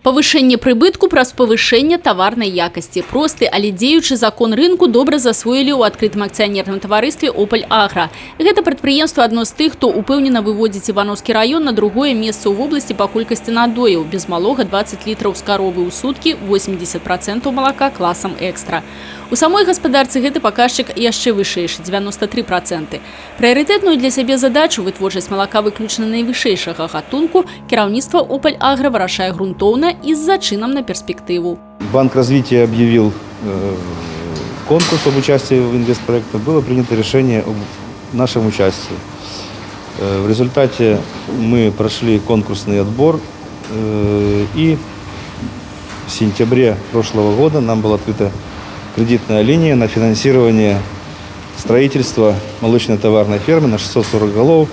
Павышэнне прыбытку праз павышэнне таварнай якасці. Просты, але дзеючы закон рынку добра засвоілі ў адкрытым акцыянерным таварыстве «Опаль Агра». Гэта прадпрыемства адно з тых, хто упэўнена выводзіць Іванаўскі раён на другое месца ў вобласці па колькасці надояў. Без малога 20 літраў з каровы ў суткі, 80% малака класам экстра. У самой гаспадарцы гэты паказчык яшчэ вышэйшы – 93%. Прыярытэтную для сябе задачу вытворчасць малака выключна найвышэйшага гатунку кіраўніцтва «Опаль Агра» вырашае грунтоўна і з зачынам на перспектыву. Банк развития объявил конкурс об участии в инвестпроекте. Было принято решение об нашем участии. В результате мы прошли конкурсный отбор, и в сентябре прошлого года нам была открыта кредитная линия на финансирование строительства молочно-товарной фермы на 640 голов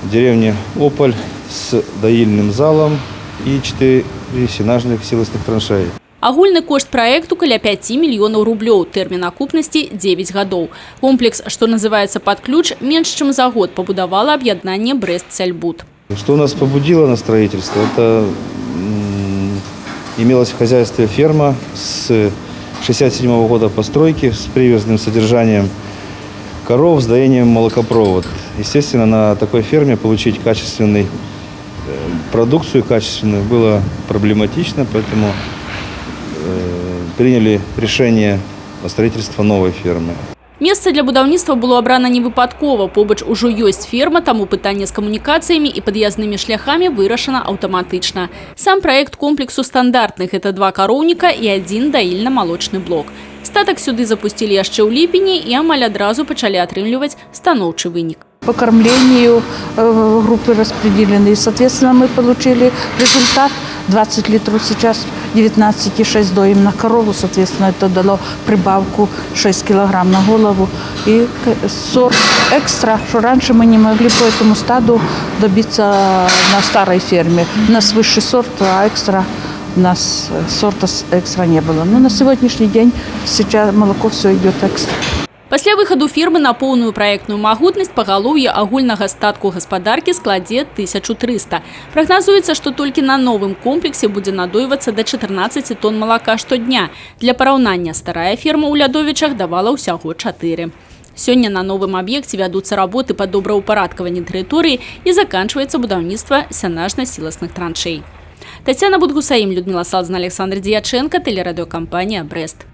в деревне Ополь с доильным залом и 4 сенажных силосных траншеи. Агульны кошт праекту каля 5 мільёнаў рублёў, тэрмін акупнасці 9 гадоў. Комплекс, што называецца, пад ключ, менш чым за год пабудавала аб'яднанне «Брэст-Сяльбуд». Что нас побудило на строительство? Это имелась в хозяйстве ферма с 67 года постройки с привязным содержанием коров, с доением молокопровод. Естественно, на такой ферме получить качественный продукцию качественную было проблематично, поэтому приняли решение о строительстве новой фермы. Месца для будаўніцтва было абрана не выпадкова. Побач ужо ёсць ферма, таму пытанне з камунікацыямі і пад'язнымі шляхамі вырашана аўтаматычна. Сам праект комплексу стандартны – гэта два кароўніка і адзін даільна-малочны блок. Статак сюды запусцілі яшчэ ў ліпені і амаль адразу пачалі атрымліваць станоўчы вынік. По кормлению группы распределены. И, соответственно, мы получили результат: 20 литров, сейчас 19,6 доим на корову. Соответственно, это дало прибавку 6 килограмм на голову. И сорт экстра, что раньше мы не могли по этому стаду добиться на старой ферме. У нас высший сорт, а экстра у нас сорта экстра не было. Но на сегодняшний день сейчас молоко все идет экстра. Пасля выхаду фермы на поўную праектную магутнасць пагалоўе агульнага статку гаспадаркі складзе 1300. Прагназуецца, што толькі на новым комплексе будзе надойвацца да 14 тонн малака штодня. Для параўнання, старая ферма ў Лядовічах давала ўсяго 4. Сёння на новым аб'екце вядуцца работы па добраўпарадкаванні тэрыторыі і заканчваецца будаўніцтва сянажна-сіласных траншэй. Тацяна Будгусаім, Людміла Салзна, Аляксандр Дзьячэнка, тэлерадыёкампанія «Брэст».